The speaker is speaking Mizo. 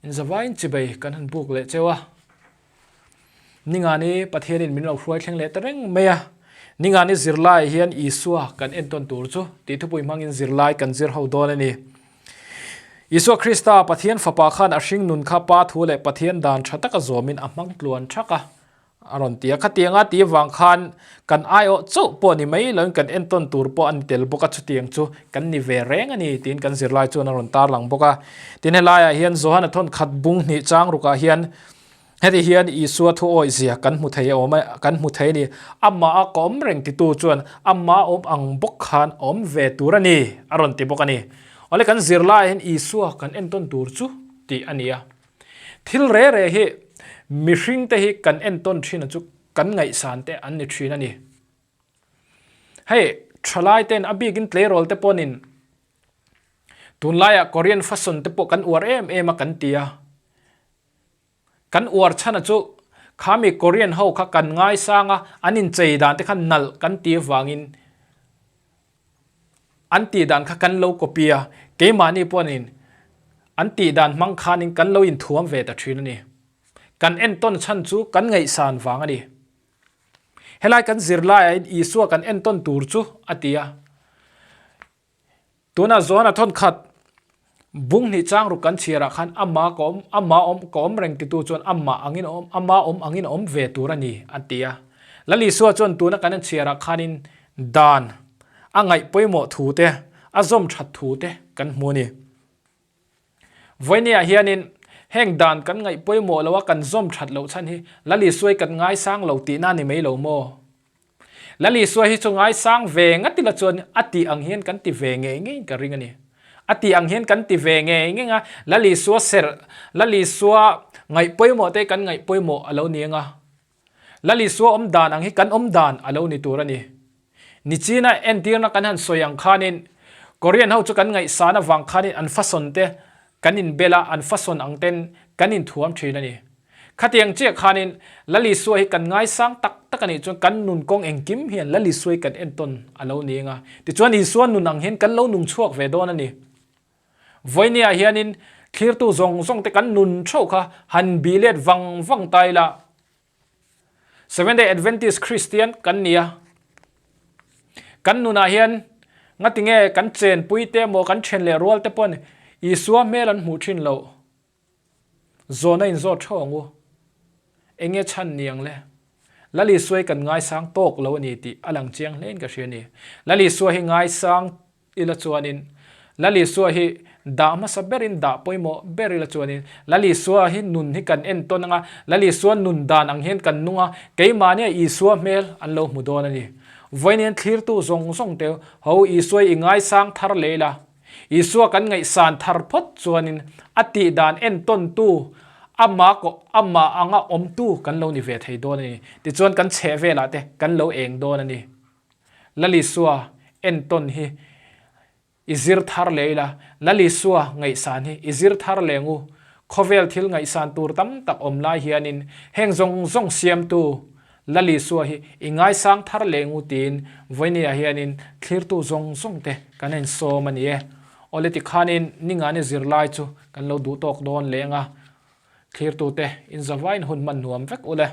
In zavaiin chibei kan han buk leh cheu a. Ningani Pathianin min lo hruai thleng leh ta reng mai a. Ningani zirlai hian Isua kan entawn tur chu tih thupui hmangin zirlai kan zir ho dawn a ni. Isua Krista Pathian Fapa khan a hring nun kha Pa thu leh Pathian dan tha taka zawmin a hmang tluan thak a. A rawn ti a, khatianga tih avang khan kan aiawh chauh pawh ni mai loin kan entawn tur pawh a ni tel bawk a, chutiang chu kan ni ve reng a ni tiin kan zirlai chuan a rawn tarlang bawk a. Tin, helaiah hian Johana thawn khat bung hnih chang rukah hian heti hian Isua thu awih zia kan hmu thei awm a, kan hmu thei a ni. Amah a ka awm reng titu chuan amah awm ang bawk khan awm ve tur a ni a rawn ti bawk a ni. Awle kan zirlaiah hian Isua kan entawn tur chu tih a ni a. Thil re re hi mihring te hi kan entawn thin a chu kan ngaihsan te an ni thin a ni. Hei thalai ten a bikin tleirawl te pawhin tunlaiah Korean fashion te pawh kan uar em em a kan ti a. Kan uar chhan a chu khami Korean ho kha kan ngaisang a, an inchei dan te kha nalh kan ti avangin An tih dan kha kan lo copy a, keimahni pawhin an tih dan hmang khanin kan lo inthuam ve ta thin a ni. Kan entawn chhan chu kan ngaihsan vang a ni. Helai kan zirlaiah hian Isua kan entawn tur chu a ti a. Tunah Johana thawnkhat bung hnih chang ruk kan chhiarah khan ama ka awm, ama awm, ka awm reng titu chuan amah angin a awm, ama awm angin a awm ve tur a ni a ti a. Lal Isua chuan tuna kan chhiarah khanin Dan a ngaih pawimawh thu te, a zawm that thu te kan hmu a ni. Vawinia hianin heng dan kan ngaih pawimawh loa kan zawm that loh chhan hi Lal Isuai kan ngaisang lo tihna a ni mai lo maw? Lal Isua hi chu ngaisang ve ngat ila chuan a tih ang hian kan ti ve ngei ngeiin ka ring a ni. A tih ang hian kan ti ve ngei ngei a, Lal Isua serh, Lal Isua ngaih pawimawh te kan ngaih pawimawh a lo ni ang a. Lal Isua awm dan ang hi kan awm dan a lo ni tur a ni. Nichina entirna kan han sawi ang khanin Korean ho chu kan ngaihsan avang khanin an fasawn te kan inbel a, an fasawn ang ten kan inthuam thin a ni. Khatiang chiah khanin Lal Isua hi kan ngaisang tak tak a nih chuan kan nun kawng engkim hian Lal Isua hi kan entawn a lo ni eng a. Tichuan Isua nun ang hian kan lo nung chhuak ve dawn a ni. Vawinia hianin thlirtu zawng zawng te kan nun theuh kha han bih let vang vang ta ila. Seventh Day Adventist Christian kan ni a. Kan nunah hian ngatinge kan chenpui te emaw kan then leh rual te pawn Isua hmel an hmuh thin loh. Zawn a inzawt theuh ang u. Enge chhan ni ang le? Lal Isua hi kan ngaisang tawk lo a ni tih a lang chiang hlein ka hria a ni. Lal Isua hi ngaisang ila chuanin Lal Isua hi dah hmasa berin dah pawimawh ber ila chuanin Lal Isua hi nun hi kan entawn anga Lal Isua nun dan ang hian kan nung a, keimahnia Isua hmel an lo hmu dawn a ni. Vawiin thlirtu zawng zawng te ho Isua i ngaisang thar leh ila, Isua kan ngaihsan thar phawt chuanin a tih dan entawntu amah kawh amah anga awmtu kan lo ni ve thei dawn a ni. Tichuan kan chhehvelah te kan lo eng dawn a ni. Lal Isua entawn hi i zir thar leh ila, Lal Isua ngaihsan hi i zir thar leh ngu. Khawvel thil ngaihsan tur tam tak awm lai hianin heng zawng zawng siamtu Lal Isua hi i ngaisang thar leh ngu tiin vawinia hianin thlirtu zawng zawng te kan en sawm a ni e. Awle tikhanin ningani zirlai chu kan lo duh tawk dawn leng a, thlirtute inzavain hun hman nuam vek ule.